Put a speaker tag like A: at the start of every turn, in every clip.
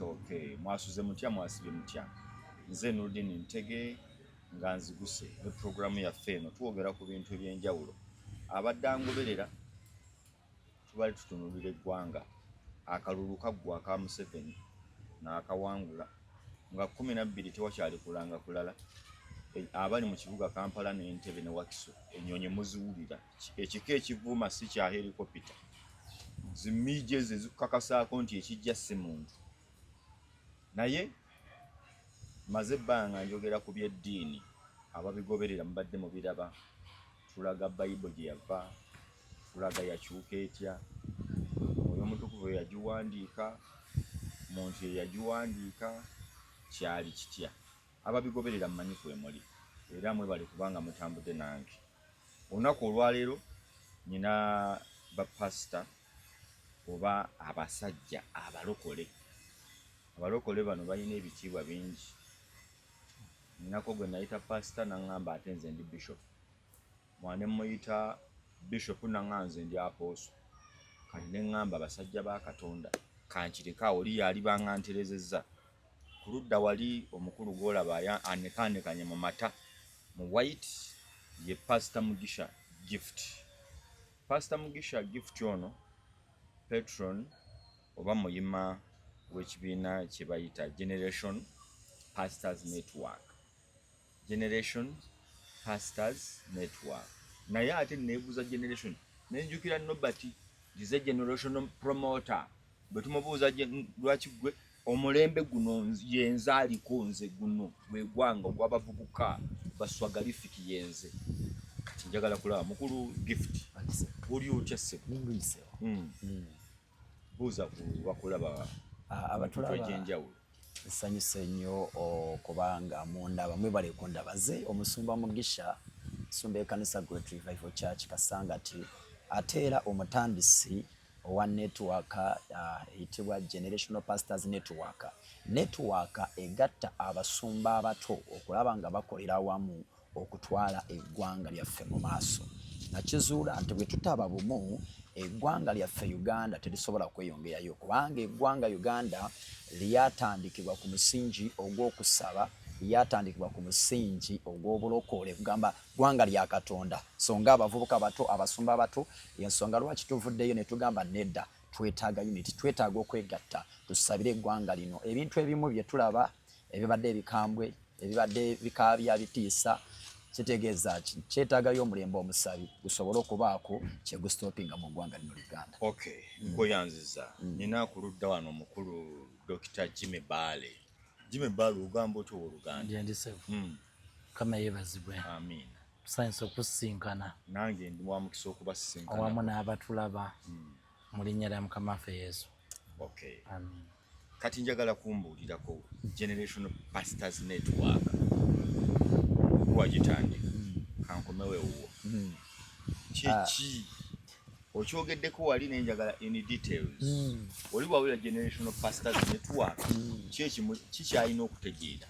A: Okay, mwasuze mutya, mwasibye mutya? Nze Nurdin Ntege nga nziguse ne puroguramu yaffe eno. Twogera ku bintu ebyenjawulo. Abadde angoberera, tubali tutunulira eggwanga. Akalulu kaggwa aka Museveni n'akawangula nga 12, tewakyali kulanga kulala. Abali mu kibuga Kampala n'Entebe ne Wakiso, ennyonyi muziwulira. Ekika ekivuuma si kya helikopita, zimiije ezo ezikukakasaako nti ekijja si muntu. Naye maze ebbanga njogera ku by'eddiini, ababigoberera mubadde mubiraba. Tulaga Bayibuli gye yava, tulaga yakyuka etya, Mwoyo Omutukuvu yagiwandiika, muntu ye yagiwandiika, kyali kitya. Ababigoberera mmanyi kwemuli era mwebale kubanga mutambudde nange. Olunaku olwaleero nyina bapasita oba abasajja abalokole. Abalokole bano balina ebitiibwa bingi. Ninako gwe nayita pasita, naŋŋamba ate nze ndi bishop. Mwane muyita bishop, naŋŋa nze ndi apostle. Kati ne ŋŋamba abasajja ba Katonda kankireke awo, oli yalibanga nterezezza. Ku ludda wali omukulu gw'olaba anekaanekanye mu mata mu white ye Pastor Mugisha Gift. Pastor Mugisha Gift ono patron oba muyima w'ekibiina kye bayita Generation Pastors Network. Generation Pastors Network. Naye ate neebuuza generation, nenjukira Nobert is generation promoter. Bwe tumubuuza lwaki gwe omulembe guno yenze aliko, nze guno gwe gwanga ogw'abavubuka baswagalifiki yenze. Kati njagala kulaba mukulu Gift, oli otya ssebo? Buuza ku bakulaba
B: abatulaba
A: egy'enjawulo.
B: Nsanyuse nnyo okubanga mundaba, mwebale kundaba. Ze omusumba Mugisha, nsumba ekanisa Great Revival Church Kasangati, ate era omutandisi owa network eyitibwa Generational Pastors Network, network egatta abasumba abato okulaba nga bakolera awamu okutwala eggwanga lyaffe mu maaso. Nakizuula nti bwe tutaba bumu, eggwanga lyaffe Uganda terisobola kweyongerayo, kubanga eggwanga Uganda lyatandikibwa ku musingi ogw'okusaba, lyatandikibwa ku musingi ogw'obulokole, kugamba ggwanga lya Katonda. So nga abavubuka bato, abasumba abato, ensonga lwaki tuvuddeyo ne tugamba nedda, twetaaga unity, twetaaga okwegatta tusabire eggwanga lino. Ebintu ebimu bye tulaba ebibadde ebikambwe, ebibadde bikaabya, bitiisa, kitegeeza ki? Kyetaagayo omulembe omusabi gusobole okubaako kyegustopinga mu ggwanga lino Uganda.
A: Okay, nkweyanziza. Nina ku ludda wano omukulu Dr Jimmy Baale. Jimmy Baale, ogamba otya owooluganda?
C: Gyendi ssebo. Mukama yeebazibwe.
A: Amiina.
C: Tusanyusa okusisinkana.
A: Nange ndi wa mukisa okubasisinkana
C: awamu n'abatulaba mu linnya lya Mukama waffe Yesu.
A: Okay.
C: Amiina.
A: Kati njagala kumbuulirako Generation Pastors Network wagitandika, kankomewo ewuwo. Kiki okyogeddeko wali, naye njagala in details. Oli bwawulira Generational Pastors Network, ki kikyalina okutegeera?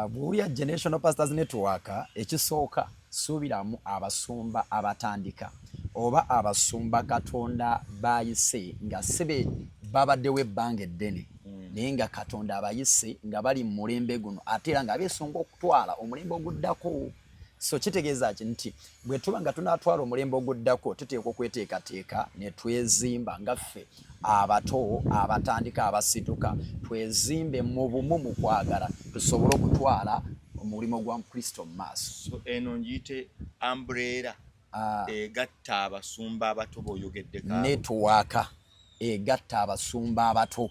B: Bw'owulira Generational Pastors Network, ekisooka suubiramu abasumba abatandika oba abasumba Katonda bayise nga si be babaddewo ebbanga eddene, naye nga Katonda abayise nga bali mu mulembe guno, ate era nga beesunga okutwala omulembe oguddako. So kitegeeza ki? Nti bwe tuba nga tunaatwala omulembe oguddako, tuteekwa okweteekateeka ne twezimba nga ffe abato abatandika, abasituka, twezimbe mu bumu, mu kwagala, tusobole okutwala omulimu gwa Kristo mu maaso.
A: So eno ngiyite umbrella egatta abasumba abato b'oyogeddeko?
B: Network egatta abasumba abato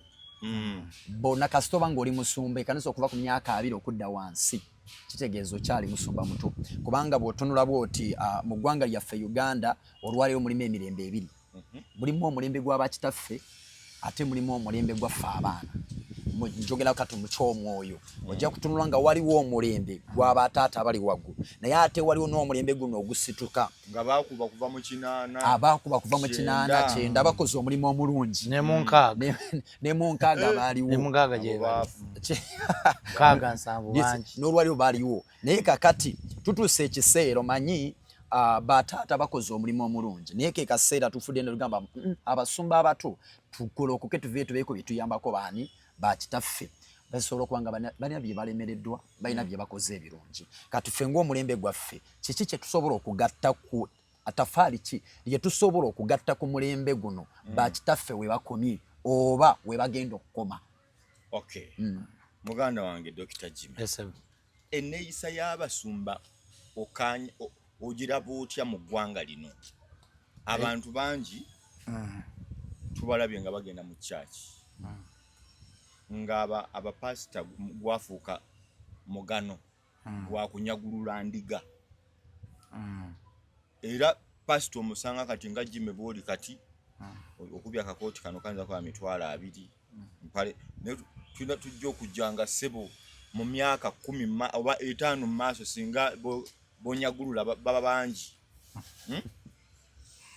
B: bonna. Kasita oba ng'oli musumba ekanisa okuva ku myaka 20 okudda wansi, kitegeeza okyali musumba muto, kubanga bw'otunula bw'oti mu ggwanga lyaffe Uganda olwaleero mulimu emirembe ebiri. Mulimu omulembe gw'abakitaffe, ate mulimu omulembe gwaffe abaana. Njogera kati mu ky'omwoyo, ojja kutunula nga waliwo omulembe gw'abataata abali waggulu, naye ate waliwo n'omulembe guno ogusituka.
A: Nga bakuba kuva mu 80.
B: Abakuba kuva mu 80, 90, bakoze omulimu omulungi.
C: Ne mu 60.
B: Ne mu 60 baaliwo.
C: Ne mu 60 gye bali, 60, 70 bangi.
B: N'olwaliwo baaliwo, naye kakati tutuuse ekiseera, omanyi, bataata bakoze omulimu omulungi, naye ke kaseera tufudde ne tugamba, abasumba abato tugolokoke, tuveeyo, tubeeko bye tuyambako baani. Bakitaffe basobola okuba nga balina bye balemereddwa, balina bye bakoze ebirungi. Kati ffe ng'omulembe gwaffe, kiki kye tusobola okugatta ku atafaali, ki lye tusobola okugatta ku mulembe guno bakitaffe we bakomye oba we bagenda okukoma?
A: Okay, muganda wange Dr Jimmy,
C: Yes, sir.
A: Enneeyisa y'abasumba ogiraba otya mu ggwanga lino? Abantu bangi tubalabye nga bagenda mu kyaki nga abapasita gwafuuka mugano gwakunyagulula ndiga. Era pasita omusanga kati nga Jimmy bwoli kati okubya akakooti kano kayinza kuba 200,000 mpale, naye tulina tujja okujja nga ssebo mu myaka 10 oba 5 mu maaso, singa bonyagulula baba bangi,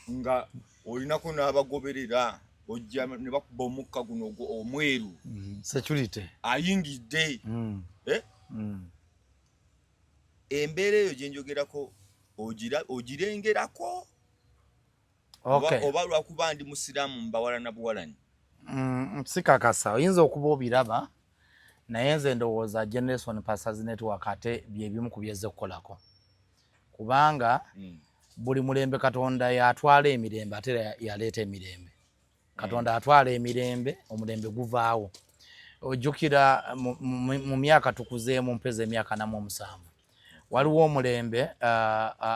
A: Nga olinako n'abagoberera, ojja ne bakuba omukka guno omweru.
C: Security.
A: Ayingidde. Eh? Embeera eyo gye njogerako ogirengerako oba lwakuba ndi musiraamu mbawalana buwalanyi?
C: Sikakasa, oyinza okuba obiraba, naye nze ndowooza Generation Pastors Network ate byebimu ku byezze kukolako, kubanga buli mulembe Katonda yatwala emirembe, ate era yaleeta emirembe. Katonda atwala emirembe, omulembe guvaawo. Ojjukira mu myaka tukuzeemu mpeza emyaka 47, waliwo omulembe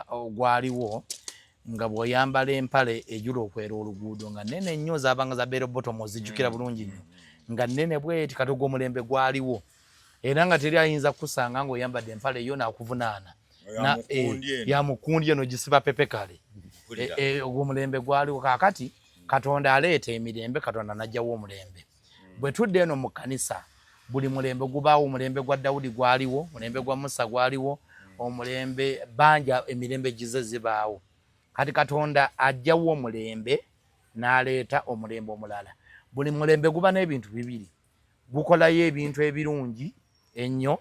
C: ogwaliwo nga bw'oyambala empale ejula okwera oluguudo nga nene nnyo, zabanga za bell bottom, ozijjukira bulungi nnyo, nga nnene bweti. Kati ogwo omulembe gwaliwo, era nga teri ayinza kukusanga ng'oyambadde empale yo n'akuvunaana.
A: Ya
C: mukundi eno gisiba pepe kale. Ogwo omulembe gwaliwo. Kaakati Katonda aleeta emirembe, Katonda n'aggyawo omulembe. Bwe tudda eno mu kkanisa, buli mulembe gubaawo. Omulembe gwa Dawudi gwaliwo, omulembe gwa Musa gwaliwo, omulembe banja emirembe gize zibaawo. Kati Katonda aggyawo omulembe n'aleeta omulembe omulala. Buli mulembe guba n'ebintu bibiri: gukolayo ebintu ebirungi ennyo,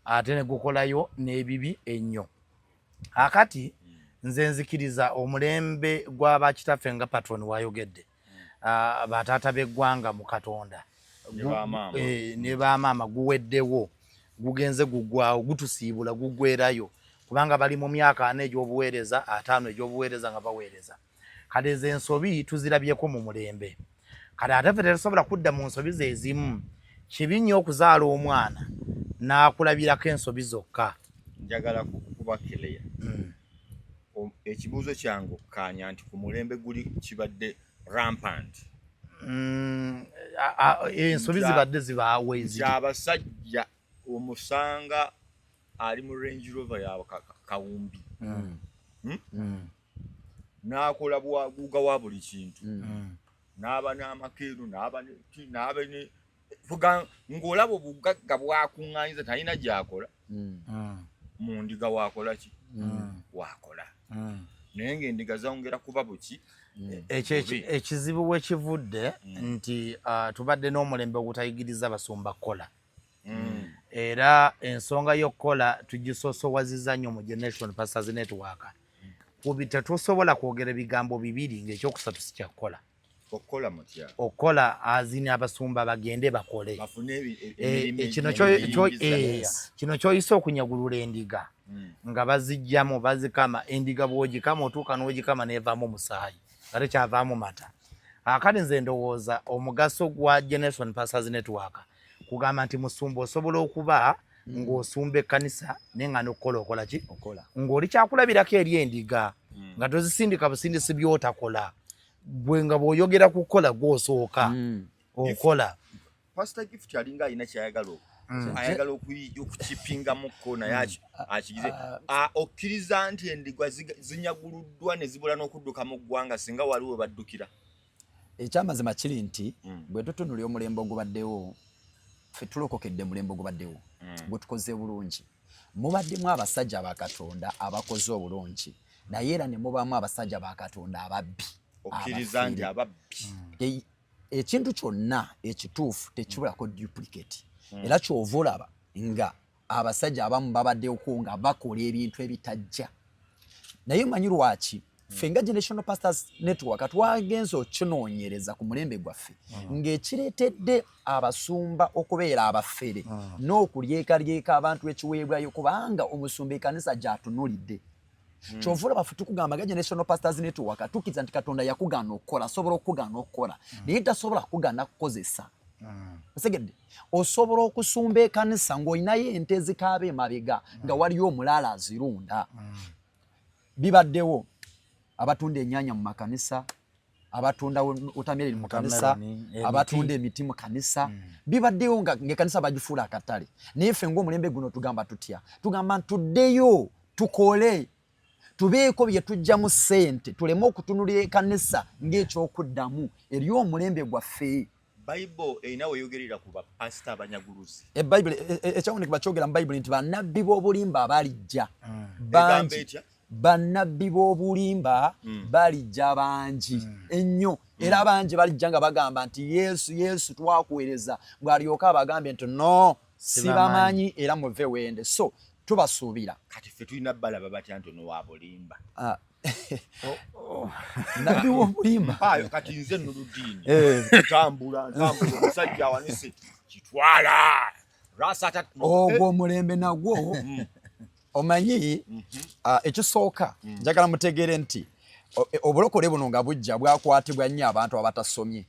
C: ate ne gukolayo n'ebibi ennyo. Akati nze nzikiriza omulembe gwa bakitaffe nga patron wayogedde, bataata b'eggwanga mu Katonda ne bamaama, guweddewo, gugenze guggwawo, gutusiibula, guggwerayo, kubanga bali mu myaka 40 egy'obuweereza, 50 egy'obuweereza nga baweereza. Kati ezo ensobi tuzirabyeko mu mulembe. Kati ate ffe tetusobola kudda mu nsobi ze ezimu. Kibi nnyo okuzaala omwana n'akulabirako ensobi zokka.
A: Njagala kuba clear. Ekibuuzo kyange, okkaanya nti ku mulembe guli kibadde rampant?
C: Ensobi zibadde zibaawo.
A: Nti abasajja omusanga ali mu Range Rover ya kawumbi, N'akola bwaguuga wa buli kintu, n'aba n'amakeeru, n'aba ng'olaba obugagga bwakuŋŋaanyiza, talina gy'akola. Mu ndiga waakola ki? Waakola, naye ng'endiga zongera kuba buki?
C: Ekizibu we kivudde nti tubadde n'omulembe ogutayigiriza basumba kukola, era ensonga y'okukola tugisosowaziza nnyo mu Generation Pastors Network. Kubi tetusobola kwogera ebigambo bibiri ng'ekyokusatu si kyakukola.
A: Okukola mutya?
C: Okukola azini abasumba bagende bakole. Kino kyoyise okunyagulula endiga nga bazijjamu bazikama. Endiga bw'ogikama, otuuka n'ogikama n'evaamu omusaayi nga tekyavaamu mata. Akati nze ndowooza omugaso gwa Generation Pastors Network kugamba nti musumba osobola okuba ng'osumba ekkanisa naye nga n'okukola okola ki, ng'oli kyakulabirako eri endiga, nga tozisindika busindisi by'otakola gwe, nga bw'oyogera ku kukola gw'osooka okola.
A: Pastor Gift alinga alina kyayagala ayagala okukipingamukko, naye akigize. Okkiriza nti endiga zinyaguluddwa ne zibula n'okudduka mu ggwanga singa waliwo baddukira?
B: Ekyamazima kiri nti bwe tutunulira omulembe ogubaddewo, ffe tulokokedde mulembe ogubaddewo gwe tukoze bulungi. Mubaddemu abasajja ba Katonda abakoze obulungi, naye era ne mubaamu abasajja ba Katonda ababbi.
A: Okkiriza nti ababbi?
B: Ekintu kyonna ekituufu tekibulako duplicate, era kyova olaba nga abasajja abamu babaddeko nga bakola ebintu ebitajja. Naye manyi lwaki Ffe nga Generational Pastors Network twagenze okinoonyereza ku mulembe gwaffe ng'ekireetedde abasumba okubeera abafere n'okulyekalyeka abantu ekiweebwayo, kubanga omusumba ekanisa gy'atunulidde. Kyova olaba ffe tukugamba nga Generational Pastors Network tukkiriza nti Katonda yakugaana okukola, asobola okukugaana okukola, naye tasobola kukugaana kukozesa. Osegedde? Osobola okusumba ekanisa ng'olinayo ente ezikaaba emabega nga waliyo omulaala azirunda. Bibaddewo, abatunda ennyanya mu makanisa, abatunda watermelon mu kanisa,
C: Watermelon,
B: abatunda emiti mu kanisa. Bibaddewo nga ng'ekkanisa bagifuula akatale. Naye ffe ng'omulembe guno tugamba tutya? Tugamba nti tuddeyo tukole, tubeeko bye tuggyamu ssente, tuleme okutunulira ekkanisa ng'ekyokuddamu eri omulembe gwaffe.
A: Bayibuli erina weyogerera ku bapasita abanyaguluzi.
B: Ebayibuli, ekyawandiikibwa kyogera mu Bayibuli nti bannabbi b'obulimba balijja
A: Egamba
B: bangi.
A: etya?
B: Bannabbi b'obulimba balijja bangi ennyo, era bangi balijja nga bagamba nti Yesu, Yesu, twakuweereza, ng'alyoka abagambe nti no, sibamanyi, era muve wende. So tubasuubira.
A: Kati ffe tulina balaba batya nti ono wa bulimba?
B: Ah, nabbi w'obulimba.
A: Mpaayo kati nze Nuludiini, ntambula ntambula, omusajja awanise kitwala rasata.
B: Ogwo omulembe nagwo omanyi. Ah, ekisooka njagala mutegeere nti obulokole buno nga bujja bwakwatibwa nnyo abantu abatasomye.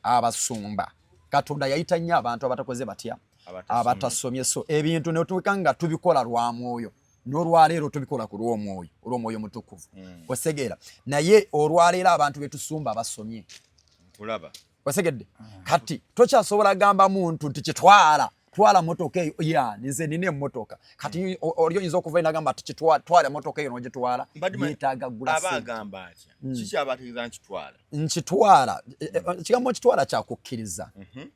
B: Abasumba Katonda yayita nnyo abantu abatakoze batya?
A: Abatasomye.
B: Abatasomye. So ebintu netuweka nga tubikola lwa mwoyo, n'olwaleero tubikola ku lw'omwoyo, olw'omwoyo mutukuvu, osegeera? Naye olwaleero abantu betusumba basomye.
A: Nkulaba.
B: Osegedde? Kati tokyasobola gamba muntu nti kitwala, twala motoka eyo. Ya, nze nina emmotoka. Kati oli oyinza okuva nagamba ti twala emotoka eyo, n'ogitwala. Yeetaaga gula
A: Aba
B: ssente.
A: Agamba atya? Kikyabategeeza nkitwala?
B: Nkitwala, ekigambo nkitwala kyakukkiriza,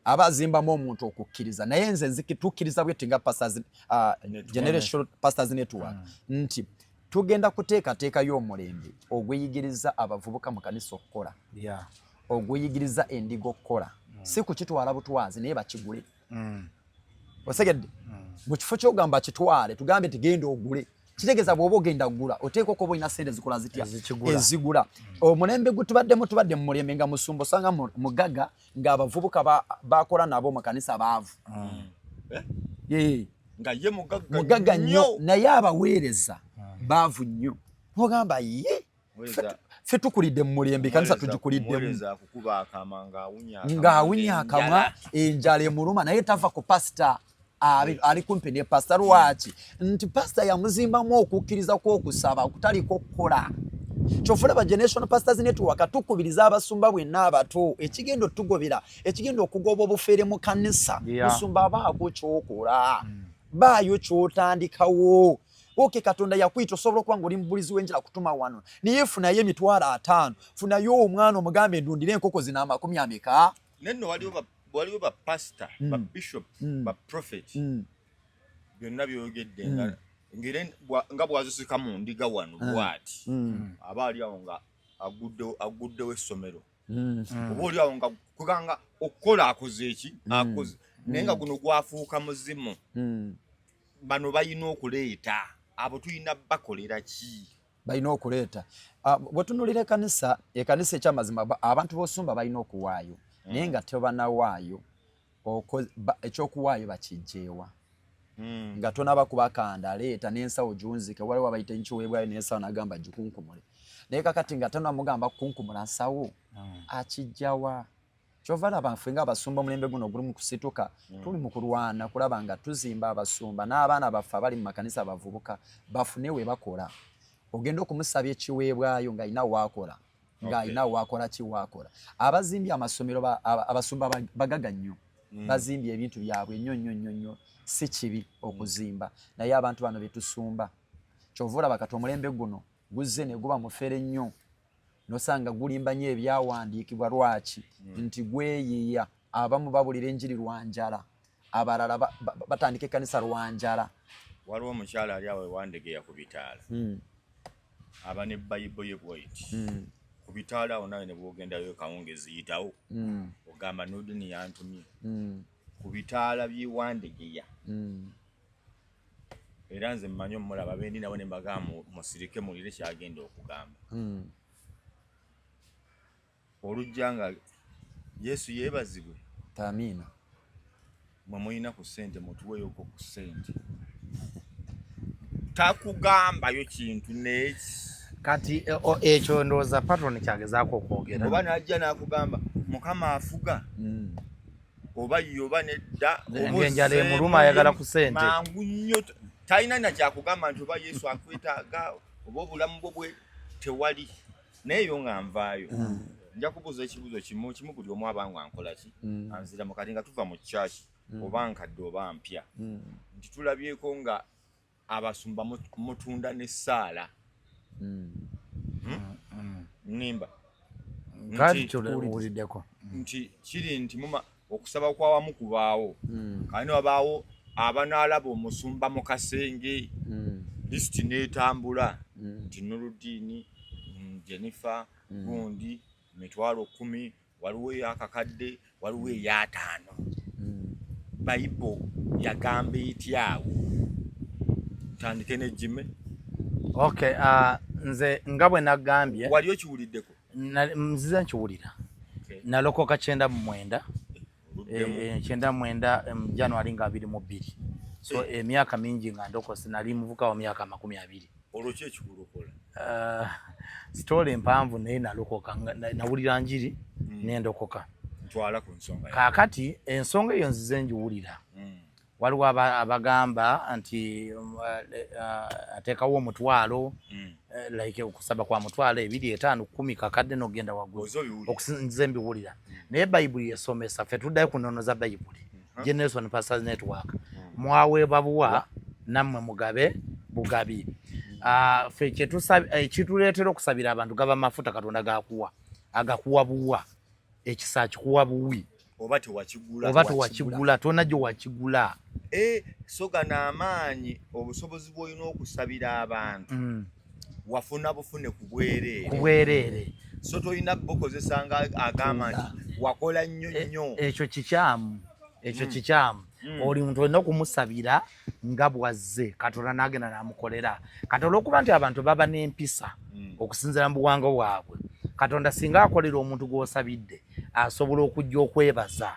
B: aba azimbamu omuntu okukkiriza. Naye nze tukkiriza bwetti nga pastors,
A: Network.
B: Generation Pastors Network, nti tugenda kuteekateekayo omulembe oguyigiriza abavubuka mu kanisa okukola, oguyigiriza endiga okukola, si kukitwala butwazi, naye bakigule. Osegedde? Mu kifo kyogamba kitwale, tugambe nti genda ogule. Kitegeeza bw'oba ogenda kugula, oteeka okuba olina sente zikola zitya?
C: Ezikigula.
B: Ezigula. Omulembe gwe tubaddemu, tubadde mu mulembe nga musumba osanga mugaga, ng'abavubuka bakola nabo mu kanisa baavu.
A: Eh?
B: Eh,
A: Nga ye mugagga.
B: Mugagga nnyo, naye abaweereza baavu nnyo. Ogamba ye ffe tukulidde mu mulembe, kanisa tugikuliddemu.
A: Muweereza akukuba akama ng'awunya.
B: Ng'awunya akamwa, enjala emuluma, naye tava ku pasita, ali kumpi ne pasita. Lwaki? Nti pasita yamuzimbamu okukkiriza kw'okusaba okutaliko okukola. Kyova olaba Generation Pastors Network tukubiriza abasumba bwenna abato, ekigenda otugobera, ekigenda okugoba obufeere mu kanisa, musumba abaako kyokola, baayo kyotandikawo. Okay, Katonda yakuyita, osobola okuba nga oli mubulizi w'enjira kutuma wano, naye funayo 50,000, funayo omwana omugambe ndundire enkoko zino amakumi ameka.
A: Nenno waliwo bapasita, babishop, baprophet, byonna byogedde nga ngere nga bwazisika mu ndiga wano bwati, aba ali awo nga aguddewo essomero, oba oli awo nga kuganga okukola akoze eki akoze, naye nga guno gwafuuka muzimu. Bano balina okuleeta, abo tulina bakolera ki?
B: Balina okuleeta. Ah, bwetunulira ekanisa, ekanisa ekyamazima abantu b'osumba balina okuwaayo, naye nga tebanawaayo, ekyokuwaayo bakijjeewa? Nga tonaba kubakanda leeta n'ensawo junzike. Waliwo abayita enkiweebwayo n'ensawo, nagamba gikunkumule, naye kakati nga tonamugamba kukunkumula nsawo, akijjawa? Kyova laba ffe ng'abasumba omulembe guno oguli mu kusituka, tuli mu kulwana kulaba nga tuzimba abasumba n'abaana baffe abali mu makanisa, abavubuka bafune we bakola. Ogenda okumusaba ekiweebwayo ng'alina waakola, ng'alina waakola ki, waakola. Abazimbye amasomero, abasumba bagaga nnyo, bazimbye ebintu byabwe nnyo nnyo nnyo nnyo. Si kibi okuzimba, naye abantu bano betusumba, kyova olaba kati omulembe guno guzze ne guba mufere nnyo, nosanga gulimba nnyo ebyawandiikibwa. Lwaki? Nti gweyiya. Abamu babulira enjiri lwanjala, abalala batandika ekkanisa lwanjala.
A: Waliwo omukyala ali awo ewandegeya ku bitaala, aba ne Bayibo ye bweti ku bitaala awo. Nawe ne bwogendayo kawungezi, yitawo, ogamba Nudini yantumye ku bitaala by'ewandegeya. Era nze mmanyi omulaba bendi nabo ne mbagamba musirike mulire kyagenda okugamba. Olujja nga Yesu yeebazibwe.
B: Amiina.
A: Mwe mulina ku ssente mutuweeyoko ku ssente. Takugambayo kintu n'eki.
C: Kati ekyo ndowooza patron kyagezaako okwogera.
A: Oba n'ajja n'akugamba Mukama afuga. Oba ye oba nedda.
C: Ng'enjala emuluma ayagala ku ssente.
A: Mangu nnyo talina na kyakugamba nti oba Yesu akwetaaga oba obulamu bwo bwe tewali. Naye yo nga nvaayo. Nja kubuuza ekibuuzo kimu kimu buli omu abanga ankola ki. Anziramu kati nga tuva mu church oba nkadde oba mpya. Nti tulabyeko nga abasumba mutunda n'essaala. Nnimba. Nti kiri nti muma okusaba kwa wamu kubaawo. Kale wabaawo abanaalaba omusumba mu kasenge. Lisiti n'etambula. Nti Nurudini, Jennifer, gundi, 10,000, waliwo ey'akakadde, waliwo ey'ataano. Bayibo yagamba etya awo? Tandike ne Jimmy.
C: Okay, nze nga bwe nagambye.
A: Wali okiwuliddeko?
C: Nzize nkiwulira. Nalokoka 99. 99 January nga 22. So emyaka mingi nga ndokose, nali muvuka wa myaka 20.
A: Olwo ki ekikulokola?
C: Story empanvu, naye nalokoka nawulira njiri nendokoka.
A: Ntwala ku nsonga.
C: Kaakati ensonga eyo nzize ngiwulira. Waliwo abagamba nti ateekawo 10,000, like okusaba kwa 20,000, 5, 10, kakadde n'ogenda waggulu. Nze mbiwulira. Naye Bayibuli esomesa, ffe tuddayo ku nnono za Bayibuli. Generation Pastors Network. Mwaweebwa buwa, nammwe mugabe bugabi. Ffe ekituleetera okusabira abantu gaba mafuta Katonda gakuwa, agakuwa buwa, ekisa kikuwa buwi.
A: Oba tewakigula.
C: Oba tewakigula, tonna gye wakigula.
A: So gano amaanyi, obusobozi bw'olina okusabira abantu wafuna bufune ku bwereere.
C: Ku bwereere.
A: So tolina bukozesa nga agamba nti wakola nnyo nnyo.
C: Ekyo kikyamu. Ekyo kikyamu. Oli muntu olina okumusabira nga bw'azze, Katonda n'agenda n'amukolera. Kati olw'okuba nti abantu baba n'empisa okusinziira mu buwangwa bwabwe, Katonda singa akolera omuntu gw'osabidde asobola okujja okwebaza.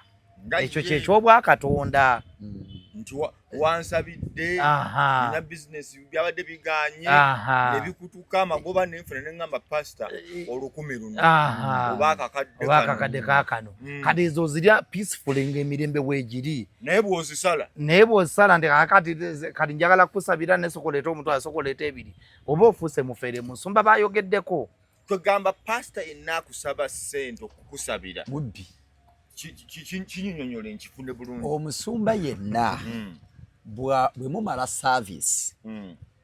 C: Ekyo kye ky'obwakatonda.
A: Nti wansabidde, nina bizinesi byabadde biganye, ne bikutuka amagoba nenfuna ne ŋŋamba pasita 1,000 luno oba akakadde
C: kaakano. Kati ezo zirya peaceful ng'emirembe weegiri.
A: Naye bw'ozisala.
C: Naye bw'ozisala nti kati njagala kukusabira ne sooka oleete 10,000, sooka oleete 2, oba ofuuse mufere. Musumba baayogeddeko.
A: Kwegamba pasita yenna akusaba ssente okukusabira.
B: Mubbi.
A: Kinnyonnyole nkifune bulungi.
B: Omusumba yenna bwe mumala service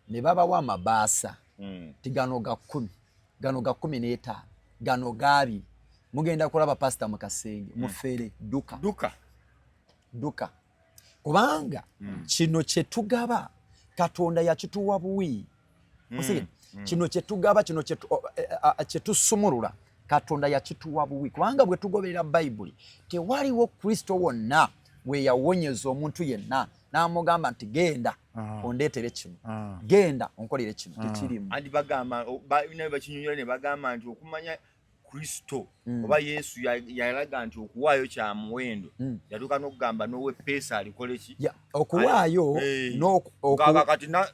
B: ne babawa amabaasa ti gano ga 10, gano ga 15, gano ga 20, mugenda kulaba pasita mu kasenge mufere duka.
A: Duka.
B: Duka. Kubanga kino kye tugaba Katonda yakituwa buwi. Kino kye tugaba, kino kye tusumulula Katonda yakituwa buwi. Kubanga bwe tugoberera Bayibuli tewaliwo Kristo wonna we yawonyeza omuntu yenna n'amugamba nti genda ondeetere kino, genda onkolere kino, tekirimu.
A: Anti bagamba bakinyonyola ne bagamba nti okumanya Kristo oba Yesu yalaga nti okuwaayo kya muwendo, yatuuka n'okugamba n'ow'eppeesa alikole ki?
B: Okuwaayo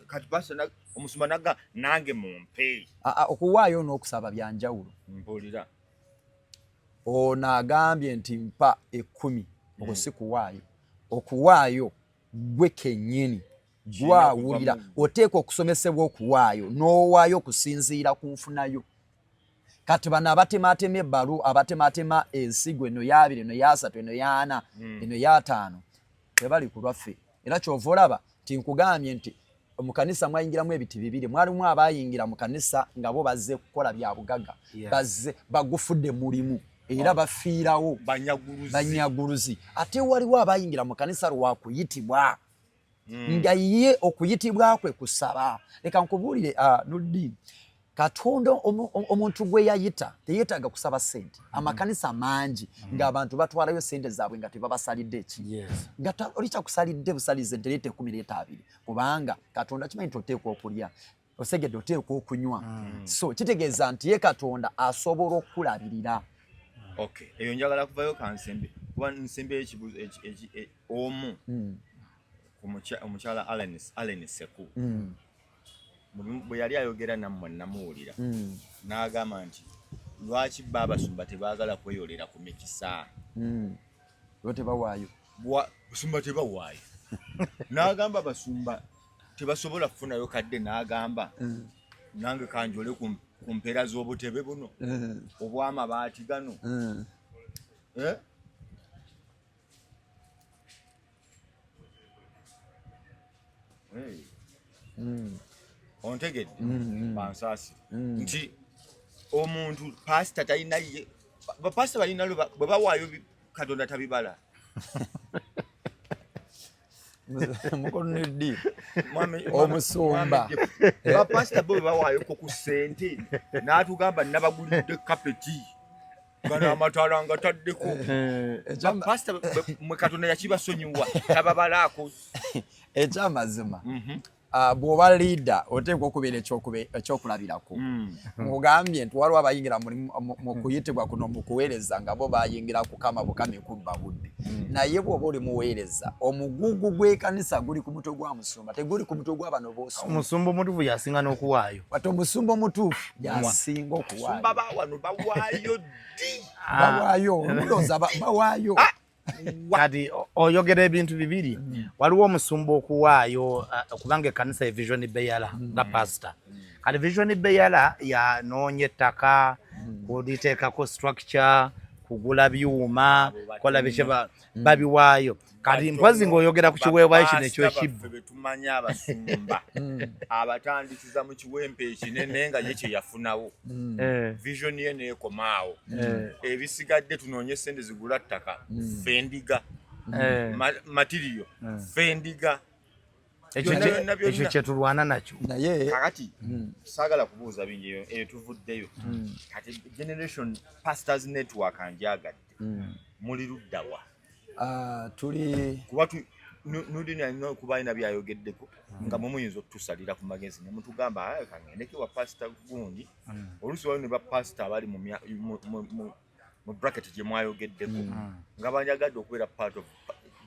A: kati pasita omusumba n'agamba nange mumpe.
B: Okuwaayo n'okusaba bya njawulo.
A: Mpulira.
B: Ono agambye nti mpa 10, okwo si kuwaayo. Okuwaayo gwe kennyini gwawulira, oteekwa okusomesebwa okuwaayo n'owaayo okusinziira ku nfunayo. Kati bano abatematema ebbalu, abatematema ensigo eno ya 2, eno ya 3, eno ya 4, eno ya 5, tebali ku lwaffe. Era ky'ova olaba nti nkugambye nti mu kanisa mwayingiramu ebiti bibiri, mwalimu abayingira mu kanisa nga bo bazze kukola bya bugagga, bazze bagufudde mulimu era bafiirawo banyaguluzi. Ate waliwo abayingira mu kanisa lwa kuyitibwa, nga ye okuyitibwa kwe kusaba. Leka nkubuulire Nurdin, Katonda omuntu gwe yayita teyeetaaga kusaba sente. Amakanisa mangi ng'abantu batwalayo sente zaabwe nga tebabasalidde eki, nga oli kyakusalidde busalize nti leeta 10, leeta 20, kubanga Katonda kimanyi nti oteekwa okulya, osegedde, oteekwa okunywa. So kitegeeza nti ye Katonda asobola okukulabirira.
A: Okay, eyo njagala kuvayo kansembe, kuba nsembe ekibuzo omu ku omukyala Allen Seku bwe yali ayogera nammwe namuwulira n'agamba nti lwaki ba abasumba tebaagala kweyolera ku mikisa?
B: Bo tebawaayo.
A: Basumba tebawaayo. N'agamba basumba tebasobola kufunayo kadde, n'agamba nange kanjole ku mpeera z'obutebe buno obw'amabaati gano. Eh? Hey. Ontegedde? Bansaasi nti omuntu pasita talina ye, bapasita balina bwe bawaayo Katonda tabibala.
B: Mukoneddi omusumba.
A: Bapasita bo bwe bawaayoko ku ssente n'atugamba nabagulidde kapeti, gano amataala nga taddeko. Bapasita mwe Katonda yakibasonyiwa, tababalaako.
B: Ekyamazima, bw'oba leader oteekwa okubeera ekyokulabirako. Nkugambye nti waliwo abayingira mu kuyitibwa kuno mu kuweereza nga bo bayingira kukama bukami kubba budde. Naye bw'oba oli muweereza, omugugu gw'ekanisa guli ku mutwe gwa musumba, teguli ku mutwe gwa bano b'osumba.
C: Omusumba omutuufu yasinga n'okuwaayo.
B: Ate omusumba omutuufu yasinga okuwaayo.
A: Basumba ba wano bawaayo ddi?
B: Bawaayo, mulowooza bawaayo?
C: Kati oyogera ebintu bibiri. Waliwo omusumba okuwaayo kubanga ekkanisa ye vision bearer nga pastor. Kati vision bearer yanoonya ettaka, kuliteekako structure, kugula byuma, kola biki, babiwaayo. Kati mpozi ng'oyogera ku kiweebwayo kino eky'ekibbo.
A: Baffe betumanyi abasumba abatandikiza mu kiwempe ekinene nga ye kye yafunawo, vision ye neekomaawo, ebisigadde tunoonye sente zigula ttaka, ffe endiga, material, ffe endiga.
C: Ekyo
A: Byonna, byonna, byonna.
C: Ekyo kyetulwana nakyo.
B: Naye
A: Kakati saagala kubuuza bingi, eyo eyo tuvuddeyo. Kati Generation Pastors Network njagadde, muli luddawa?
B: Ah, tuli
A: Kuba Nudini alina okuba alina byayogeddeko nga mwe muyinza okutusalira ku magezi ne mutugamba, "Ah, kangendeko wa pasita gundi." Oluusi waliwo ne bapasita abali mu bracket gye mwayogeddeko nga banjagadde okubeera part of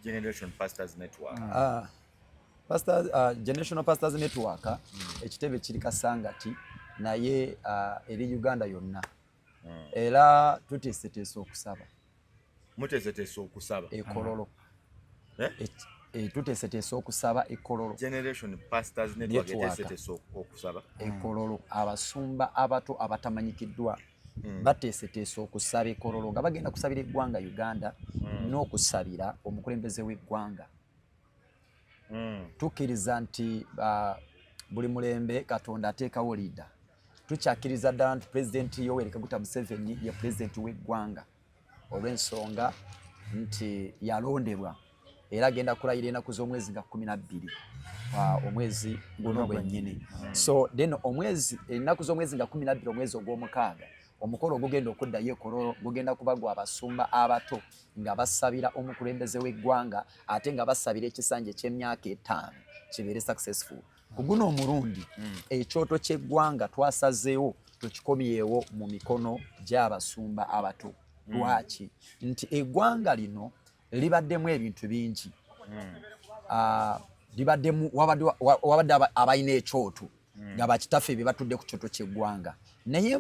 A: Generation Pastors Network.
B: Ah, Generational Pastors Network ekitebe kiri Kasangati, naye eri Uganda yonna, era tuteeseteese okusaba.
A: Muteeseteese okusaba?
B: Ekololo.
A: Eh?
B: Tuteeseteese okusaba ekololo.
A: Generation Pastors Network
B: Network.
A: eteeseteese okusaba.
B: Ekololo, abasumba abato abatamanyikiddwa bateeseteese okusaba ekololo nga bagenda kusabira eggwanga Uganda n'okusabira omukulembeze w'eggwanga. Tukkiriza nti buli mulembe Katonda ateekawo leader. Tukyakkiriza ddala nti Pulezidenti Yoweri Kaguta Museveni ye pulezidenti w'eggwanga olw'ensonga nti yalondebwa, era agenda kulayira ennaku z'omwezi nga 12 omwezi guno gwennyini. So then omwezi, ennaku z'omwezi nga 12 omwezi ogw'omukaaga, omukolo ogugenda okuddayo ekololo gugenda kuba gwa basumba abato nga basabira omukulembeze w'eggwanga, ate nga basabira ekisanja eky'emyaka 5 kibeere successful. Ku guno omulundi ekyoto ky'eggwanga twasazeewo tukikomyewo mu mikono gy'abasumba abato. Lwaki? Nti eggwanga lino libaddemu ebintu bingi. Libaddemu wabadde abalina ekyoto nga bakitaffe be batudde ku kyoto ky'eggwanga, naye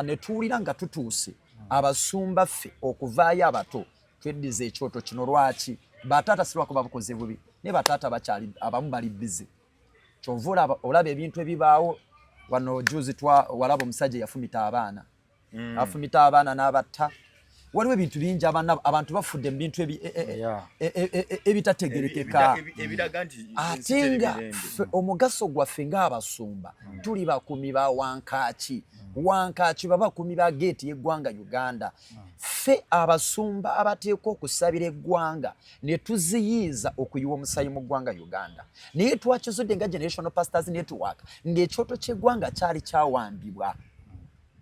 B: ne tuwulira nga tutuuse abasumba ffe okuvaayo abato tweddiza ekyoto kino. Lwaki? Bataata si lwakuba bakoze bubi, naye bataata bakyali abamu bali busy. Kyova olaba ebintu ebibaawo wano. Juzi walaba omusajja yafumita abaana, afumita abaana n'abatta. Waliwo ebintu bingi, abantu bafudde mu bintu ebitategerekeka.
A: Ebiraga nti
B: ate nga ffe omugaso gwaffe ng'abasumba tuli bakumi ba wankaaki. Wankaaki baba bakumi ba geeti y'eggwanga Uganda. Ffe abasumba abateekwa okusabira eggwanga ne tuziyiiza okuyiwa omusaayi mu ggwanga Uganda, naye twakizudde nga Generational Pastors Network ng'ekyoto ky'eggwanga kyali kyawambibwa,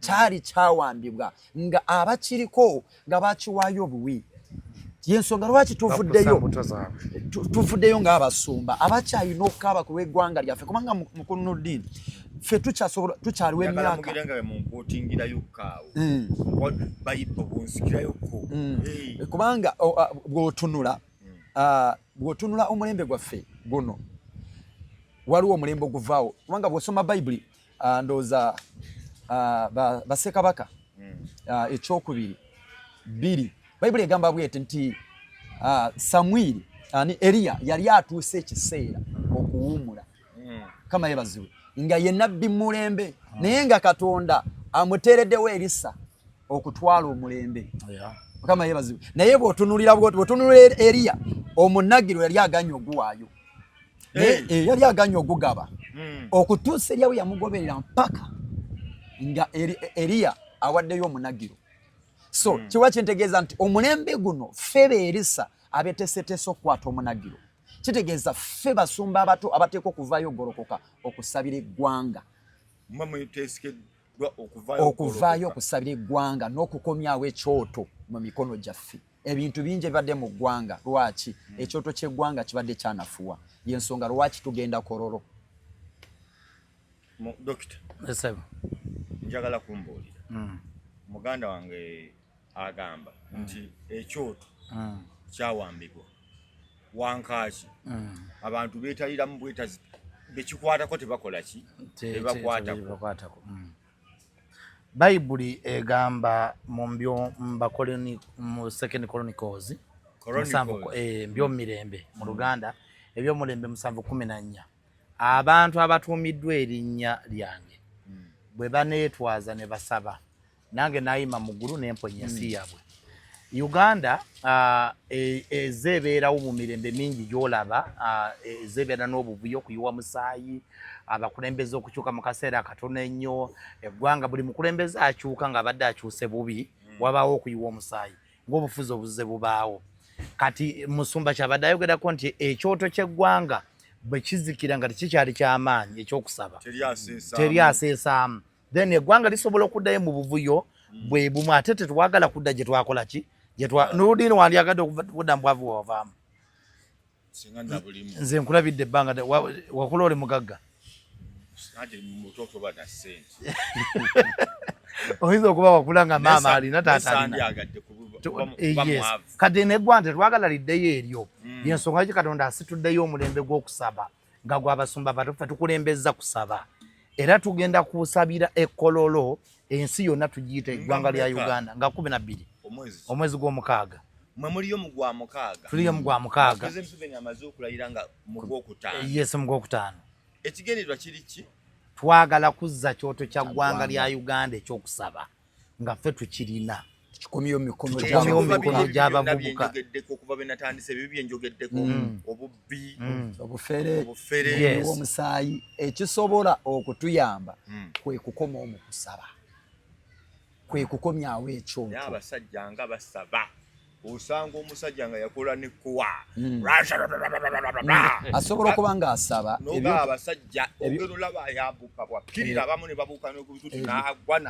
B: kyali kyawambibwa nga abakiriko nga bakiwaayo obuwi. Yensonga lwaki tuvuddeyo, tuvuddeyo ng'abasumba abakyalina okukaaba ku lw'eggwanga lyaffe, kubanga mukulu Nurdin, ffe tukyasobola, tukyaliwo emyaka. Kubanga bw'otunula bw'otunula omulembe gwaffe guno, waliwo omulembe oguvaawo, kubanga bw'osoma Bayibuli, ndowooza Bassekabaka ekyokubiri 2, Bayibuli egamba bweti nti Samwiri ani Eriya yali atuuse ekiseera okuwummula. Kama yebaziwe nga ye nabbi mulembe, naye nga Katonda amuteereddewo Erisa okutwala omulembe. Mukama yebaziwe. Naye bw'otunulira, bw'otunulira Eriya, omunagiro yali aganye oguwaayo, eh, yali aganye ogugaba okutuusa Eriya bwe yamugoberera mpaka nga Eriya awaddeyo omunagiro. So kiwa kintegeeza nti omulembe guno ffe beerisa abeteeseteese okukwata omunagiro. Kitegeeza ffe basumba abato abateekwa okuvaayo ogolokoka okusabira eggwanga, okuvaayo okusabira eggwanga n'okukomyawo ekyoto mu mikono gyaffe. Ebintu bingi ebibadde mu ggwanga, lwaki ekyoto ky'eggwanga kibadde kyanafuwa? Yensonga lwaki tugenda Kololo.
A: Dokita, njagala kumbuulira. Muganda wange agamba nti ekyoto kyawambibwa wankaaki, abantu beetaliramu bwetazi, bekikwatako tebakola ki?
C: Tebakwatako. Bayibuli egamba mu mbyo mu Second Chronicles, eh, mbyomirembe mu Luganda, Ebyomulembe 7:14, "Abantu abatuumiddwa erinnya lyange bwe baneetwaza ne basaba, nange nayima mu ggulu nemponya ensi yaabwe." Uganda ezze ebeerawo mu mirembe mingi gy'olaba, ezze ebeera n'obuvuyo, okuyiwa musaayi, abakulembeze okukyuka mu kaseera akatono ennyo. Eggwanga buli mukulembeze akyuka ng'abadde akyuse bubi, wabaawo okuyiwa omusaayi ng'obufuzi obuzze bubaawo. Kati musumba kyabadde ayogerako nti ekyoto ky'eggwanga bwe kizikira nga tekikyali kyamaanyi ekyokusaba, teri aseesaamu, then eggwanga lisobola okuddayo mu buvuyo bwe bumu, ate tetwagala kudda gye twakola ki. Nurudini, wandyagadde okudda mu bwavu wewavaamu? Nze nkulabidde ebbanga wakula oli mugagga. Oyinza okuba wakula nga maama alina, taata alina. Kati neggwanga tetwagala liddeyo eryo. Yensonga ki Katonda asituddeyo omulembe gw'okusaba nga gwabasumba bato. Ffe tukulembeza kusaba, era tugenda kusabira ekololo ensi yonna, tugiyita eggwanga lya Uganda, nga 12 omwezi gw'omukaaga.
A: Mwe muliyo mu gwa mukaaga?
C: Tuliyo mu gwa mukaaga.
A: Amaze okulayira nga mu gwokutaano.
C: Yes, mu gwokutaano.
A: Ekigendererwa kiri ki?
C: Twagala kuzza kyoto kya ggwanga lya Uganda ekyokusaba nga ffe tukirina.
B: Tukikomyewo mu mikono.
C: Tukikomyewo mu mikono gy'abavubuka.
A: Okuva bwe natandise, ebibi byenjogeddeko, obubbi,
B: obufere,
A: obufere,
B: omusaayi, ekisobola okutuyamba kwe kukomawo mu kusaba, kwe kukomyawo ekyoto.
A: Abasajja nga basaba, osanga omusajja nga yakola nekuwa.
B: Asobola okuba ng'asaba.
A: Noga abasajja ogenda olaba ayambuka bwakkirira, abamu ne babuuka n'okubituti n'agwa.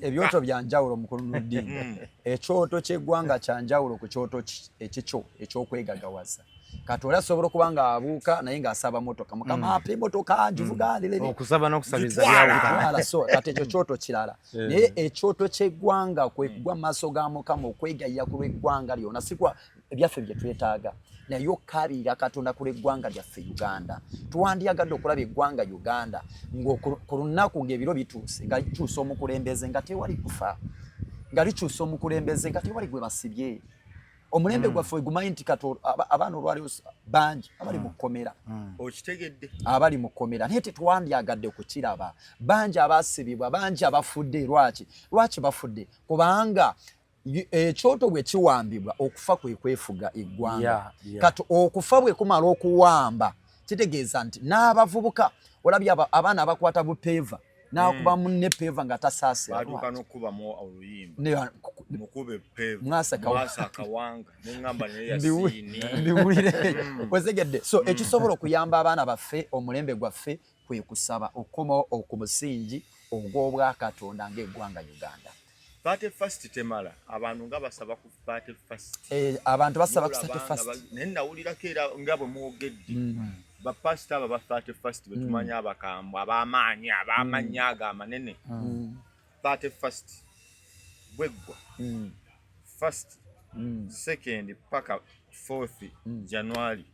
B: Ebyoto bya njawulo, mukulu Nurdin. Ekyoto ky'eggwanga kya njawulo ku kyoto ekikyo ekyokwegagawaza. Kati oli asobola okuba ng'abuuka naye ng'asaba motoka, "Mukama, ampa emotoka ngivuga."
C: Okusaba n'okusabiriza.
B: Byawukana. So kati ekyo kyoto kirala, naye ekyoto ky'eggwanga kwe kugwa mu maaso ga Mukama okwegayira ku lw'eggwanga lyonna, si kwa ebyaffe bye twetaaga, naye okukaabirira Katonda ku lw'eggwanga lyaffe Uganda. Twandyagadde okulaba eggwanga Uganda ng'oku lunaku ng'ebiro bituuse nga likyusa omukulembeze nga tewali kufa, nga likyusa omukulembeze nga tewali gwe basibye. Omulembe gwaffe gumanyi nti kati abaana olwaliwo bangi abali mu kkomera.
A: Okitegedde.
B: Abali mu kkomera, naye tetwandyagadde kukiraba. Bangi abasibibwa, bangi abafudde. Lwaki? Lwaki bafudde? Kubanga ekyoto bwe kiwambibwa, okufa kwe kwefuga eggwanga. Kati okufa bwe kumala okuwamba, kitegeeza nti n'abavubuka olabye abaana abakwata bupeeva. N'akuba munne peva nga tasaasira.
A: Baatuuka n'okukubamu oluyimba. Mukube peva.
B: Mwasa
A: kawanga. Neŋŋamba naye Yasiini.
B: Mbiwulire. Wezegedde. So ekisobola okuyamba abaana baffe, omulembe gwaffe, kwe kusaba okukomawo ku musingi ogw'Obwakatonda ng'eggwanga Uganda.
A: 31st temala, abantu nga basaba ku 31st.
B: Abantu basaba ku 31st.
A: Naye nawulirako era nga bwe mwogedde. Bapasita abo aba 31st betumanyi abakambwe, ab'amaanyi, ab'amannya ago amanene. 31st bweggwa. 1st, 2nd paka 4th January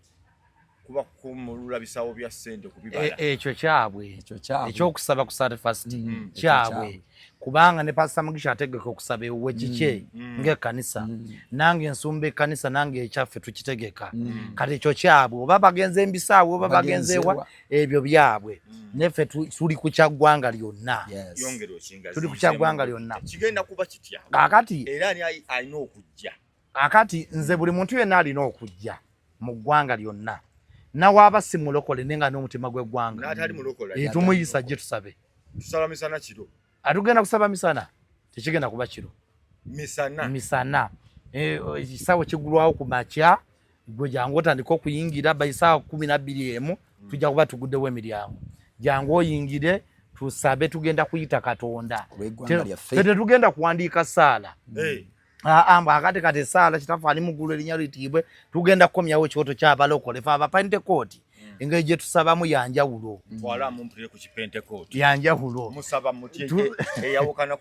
A: kuba kumulula bisawo bya ssente kubibala.
C: Ekyo kyabwe, ekyokusaba ku 31st kyabwe, kubanga ne Pastor Mugisha ategeka okusaba ewuwe kikye ng'ekkanisa, nange ensumba ekkanisa nange ekyaffe tukitegeka. Kati ekyo kyabwe, oba bagenze embisaawe oba bagenze ewa, ebyo byabwe. Neffe tuli ku kya ggwanga lyonna, tuli ku kya ggwanga lyonna.
A: Kigenda kuba kitya?
C: Kaakati
A: era ani alina okujja?
C: Kaakati nze buli muntu yenna alina okujja mu ggwanga lyonna, nawaaba si mulokole naye nga n'omutima gw'eggwanga tumuyisa gye tusabe.
A: Tusaba misana kiro?
C: Atugenda kusaba misana, tekigenda kuba kiro.
A: Misana,
C: misana. Ekisaawe kigulwawo ku makya, gwe jangu otandika okuyingira by saawa 12 tujja kuba tuguddewo emiryango. Jangu oyingire tusabe, tugenda kuyita Katonda. Ffe tetugenda kuwandiika ssaala. Akati kati essaala Kitaffe ali mu ggulu erinnya litiibwe, tugenda kukomyawo ekyoto ky'abalokole fe Abapentekooti. Engeri gye tusabamu yanjawulo. Yanjawulo. Eyawukana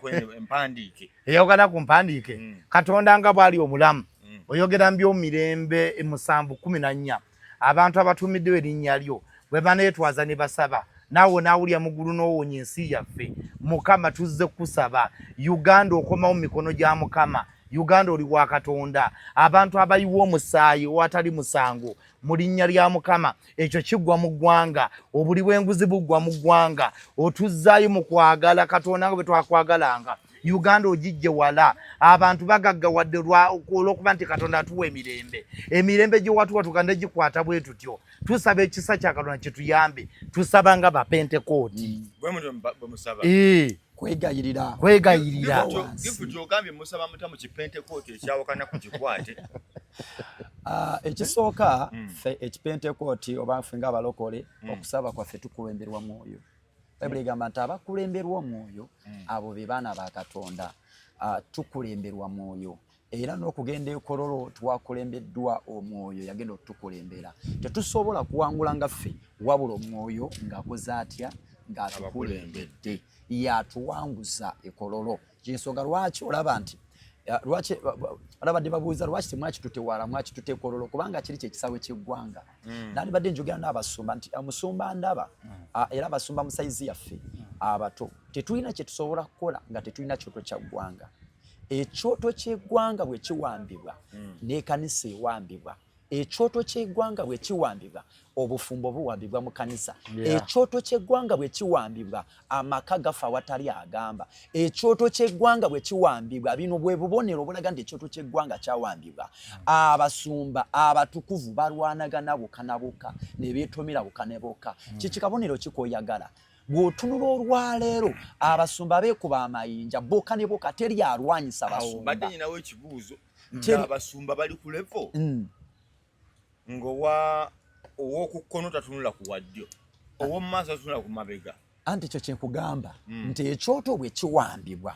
C: ku mpandiike. Katonda nga bw'ali omulamu, oyogera mu by'omirembe 7:14, abantu abatuumiddwa erinnya lyo bwe baneetwaza ne basaba, naawe onaawulira mu ggulu n'owonya ensi yaffe. Mukama, tuzze kukusaba. Uganda okomawo mu mikono gya Mukama. Uganda oli wa Katonda. Abantu abayiwa omusaayi owatali musango, mu linnya lya Mukama ekyo kiggwa mu ggwanga, obuli bw'enguzi buggwa mu ggwanga. Otuzzaayo mu kwagala Katonda nga bwe twakwagalanga. Uganda ogijje wala, abantu bagaggawadde olw'okuba nti Katonda atuwa emirembe. Emirembe gye watuwa tugende gikwata bwe tutyo. Tusaba ekisa kya Katonda kituyambe. Tusaba nga Bapentekooti.
B: Kwegayirira.
C: Kwegayirira.
A: Ogambye musaba muta mu Kipentekooti ekyawakana ku kikwate?
B: Ekisooka, ffe Ekipentekooti oba ffe ng'abalokole, okusaba kwaffe tukulemberwa mwoyo. Bayibuli egamba nti abakulemberwa omwoyo abo be baana ba Katonda. Tukulemberwa mwoyo, era n'okugenda ekololo twakulembeddwa omwoyo, yagenda okutukulembera. Tetusobola kuwangula nga ffe, wabula omwoyo ng'akoze atya? Ng'atukulembedde, yatuwanguza ekololo. Kyensonga lwaki olaba nti lwaki olabadde babuuza lwaki temwakitutewala mwakitute ekololo, kubanga kiri kyekisawe ky'eggwanga. Nandibadde njogera n'abasumba nti omusumba ndaba, era abasumba mu sayizi yaffe abato tetulina kye tusobola kukola nga tetulina kyoto kya ggwanga. Ekyoto ky'eggwanga bwe kiwambibwa, n'ekanisa ewambibwa. Ekyoto ky'eggwanga bwe kiwambibwa, obufumbo buwambibwa mu kanisa. Ekyoto ky'eggwanga bwe kiwambibwa, amaka gafa awatali agamba. Ekyoto ky'eggwanga bwe kiwambibwa, bino bwe bubonero obulaga nti ekyoto ky'eggwanga kyawambibwa. Abasumba abatukuvu balwanagana bokka na bokka, ne beetomera bokka ne bokka. Kiki kabonero kikoyagala? Bw'otunula olwaleero abasumba beekuba amayinja bokka ne bokka, teri alwanyisa basumba.
A: Mbadde nyinawo ekibuuzo, abasumba bali ku level ng'owa ow'okukkono tatunula ku wa ddyo, ow'omu maaso tatunula ku mabega.
B: Anti ekyo kyenkugamba nti ekyoto bwe kiwambibwa,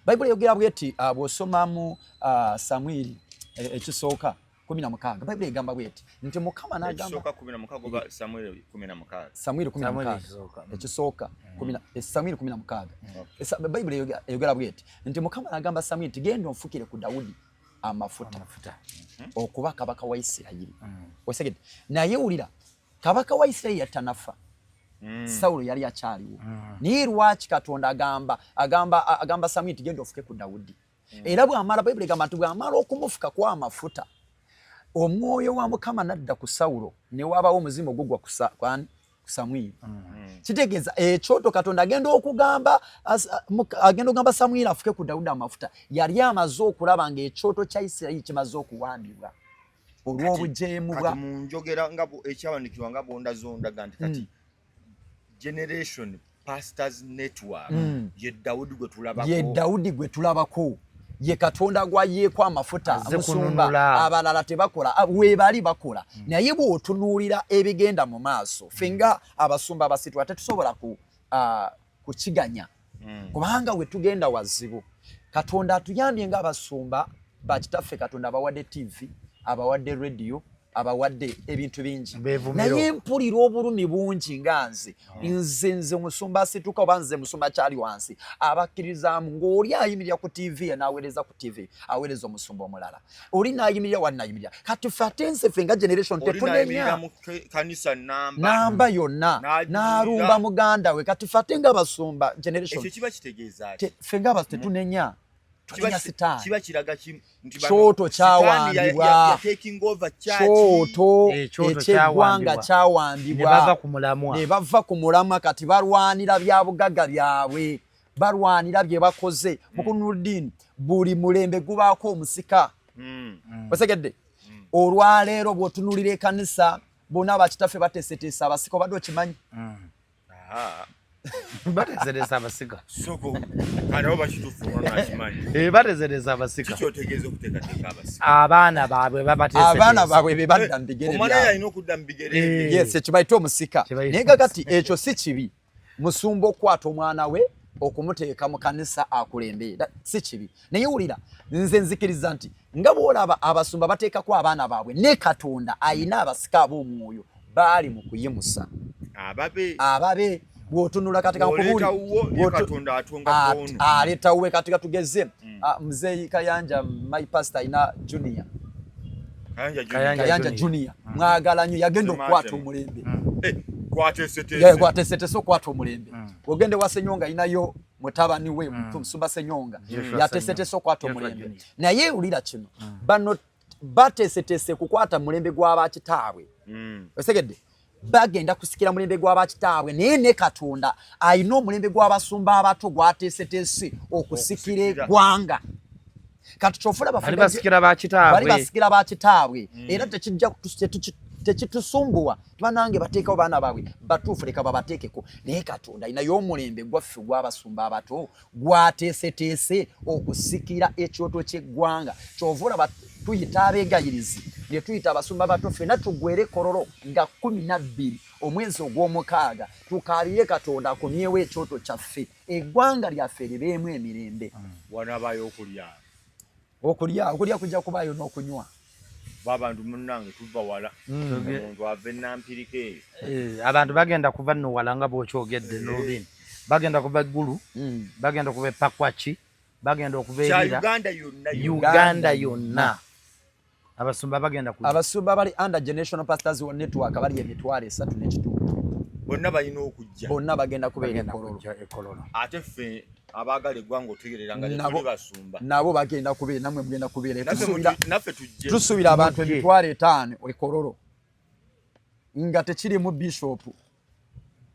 B: Bayibuli eyogera bweti, bw'osomamu Samwiri ekisooka 16, Bayibuli egamba bweti nti Mukama n'agamba Samwiri 16 ekisooka, Samwiri 16, Bayibuli eyogera bweti nti Mukama n'agamba Samwiri nti genda onfukire ku Dawudi amafuta okuba kabaka wa Isirayiri. Osegedde? Naye wulira, kabaka wa Isirayiri yatanafa, Sawulo yali akyaliwo. Naye lwaki Katonda agamba agamba agamba Samwiri nti genda ofuke ku Dawudi? Era bw'amala, Bayibuli egamba nti bw'amala okumufuka ku amafuta, omwoyo wa Mukama n'adda ku Sawulo, ne wabawo omuzimu ogugwa ku Samwiri. Kitegeeza ekyoto Katonda agenda okugamba agenda okugamba Samwiri afuke ku Dawudi amafuta, yali amaze okulaba ng'ekyoto kya Isirayiri kimaze okuwambibwa olw'obujeemu bwa
A: mu njogera nga ekyawandiikibwa nga bwondazondaga nti kati generation Pastors Network ye Dawudi gwe tulabako.
B: Ye Dawudi gwe tulabako, ye Katonda gwayeeko amafuta.
C: Azze
B: Musumba,
C: kununula.
B: Abalala tebakola, weebali bakola, naye bw'otunuulira ebigenda mu maaso, ffe nga abasumba abasitwa tetusobola kukiganya, kubanga we tugenda wazibu. Katonda atuyambye ng'abasumba bakitaffe, Katonda abawadde TV, abawadde radio, abawadde ebintu bingi.
C: Beevumiro.
B: Naye mpulira obulumi bungi nga nze musumba asituka oba nze musumba kyali wansi abakkirizaamu, ng'oli ayimirira ku TV n'aweereza ku TV, aweereza omusumba omulala, oli n'ayimirira wali n'ayimirira. Kati ffe ate nze, ffe nga generation
A: Oli n'ayimirira
B: tetunenya
A: mu kanisa namba
B: namba yonna
A: N'agiwulira.
B: N'alumba muganda we. Kati ffe ate nga abasumba generation
A: Ekyo kiba kitegeeza ki?
B: Ffe nga tetunenya,
A: Kiba
B: tunenya sitaani.
A: Kiba kiraga ki nti bano
B: Kyoto
A: Sitaani
B: kyawambibwa.
A: ya taking over church.
B: Kyoto
C: Ekyoto
B: ekyeggwanga
C: kyawambibwa.
B: kyawambibwa.
C: Ne bava ku mulamwa.
B: Ne bava ku mulamwa. Kati balwanira bya bugagga byabwe, balwanira bye bakoze. Mukunuluddini, buli mulembe gubaako omusika. Osegedde, olwaleero bw'otunuulira ekanisa, bonna bakitaffe bateeseteese abasika. Obadde okimanyi?
A: Aha.
C: Bateesereza abasika.
A: Soko kati abo bakituufu nakimanyi.
C: Bateesereza abasika.
A: Kikyotegeeza okuteekateeka abasika?
C: Abaana baabwe babateeseteese.
B: Abaana baabwe be badda mu bigere
A: Omwana
B: byabwe.
A: yalina okudda mu bigere bye.
B: Yes, ekibayita omusika.
C: Kibayita
B: Naye kakati ekyo si kibi, musumba okukwata omwana we okumuteeka mu kanisa akulembeera, si kibi. Naye wulira, nze nzikiriza nti nga bw'olaba abasumba bateekako abaana baabwe, ne Katonda ayina abasika ab'omwoyo baali mu kuyimusa
A: ababe.
B: Ababe. Bw'otunula kati
A: Bw'oleeta wuwo, ye Katonda atonga kwono.
B: Aleeta wuwe. Kati katugeze, muzeeyi Kayanja, my pastor, ayina junior.
A: Kayanja Junior.
C: Kayanja.
B: Kayanja
C: Junior.
B: Junior mwagala nnyo, yagenda
A: Semaatema.
B: okukwata omulembe.
A: Gwateeseteese.
B: Gwateeseteese okukwata omulembe. Ogende wa Senyonga, ayinayo mutabani we Musumba Senyonga,
C: Joshua
B: yateeseteese okukwata
C: Joshua
B: omulembe.
C: Junior.
B: Naye wulira kino, bano bateeseteese kukwata mulembe gw'abakitaabwe. Osegedde, bagenda kusikira mulembe gw'abakitaabwe, naye ne Katonda ayina omulembe gw'abasumba abato gwateeseteese okusikira
A: Okusikira.
B: eggwanga. Kati kyofula
C: Bali basikira bakitaabwe.
B: Bali basikira bakitaabwe, era tekijja tekitusumbuwa. Banange bateekawo baana baabwe batuufu, leka babateekeko. Naye Katonda ayinayo omulembe gwaffe gw'abasumba abato gwateeseteese okusikira ekyoto ky'eggwanga. Kyova olaba tuyita abeegayirizi ne tuyita abasumba bato, ffenna tugwere Kololo nga 12 omwezi ogw'omukaaga, tukaabire Katonda akomyewo ekyoto kyaffe, eggwanga lyaffe libeemu emirembe.
A: Wanaabayo okulya?
B: Okulya kujja kubaayo n'okunywa.
A: Babantu munnange, tuva wala, omuntu ava enampirika eyo.
C: Abantu bagenda kuva nno wala nga bw'okyogedde n'olulimi, bagenda kuva eggulu, bagenda okuva epakwaki, bagenda okuva
A: Kya
C: erira.
A: Uganda yonna yonna.
C: Uganda yonna abasumba bagenda ku
B: Abasumba bali under Generational Pastors Network bali 300,000.
A: Bonna balina okujja.
B: Bonna bagenda kubeera
C: Bagenda
B: ekololo.
C: kujja ekololo.
A: Ate ffe abaagala eggwanga otegerera nga tetuli basumba?
B: Nabo bagenda kubeera, nammwe mugenda kubeera.
A: Naffe naffe tujje.
B: Tusuubira abantu
C: Mujje.
B: 500,000 ekololo, nga tekirimu bishopu.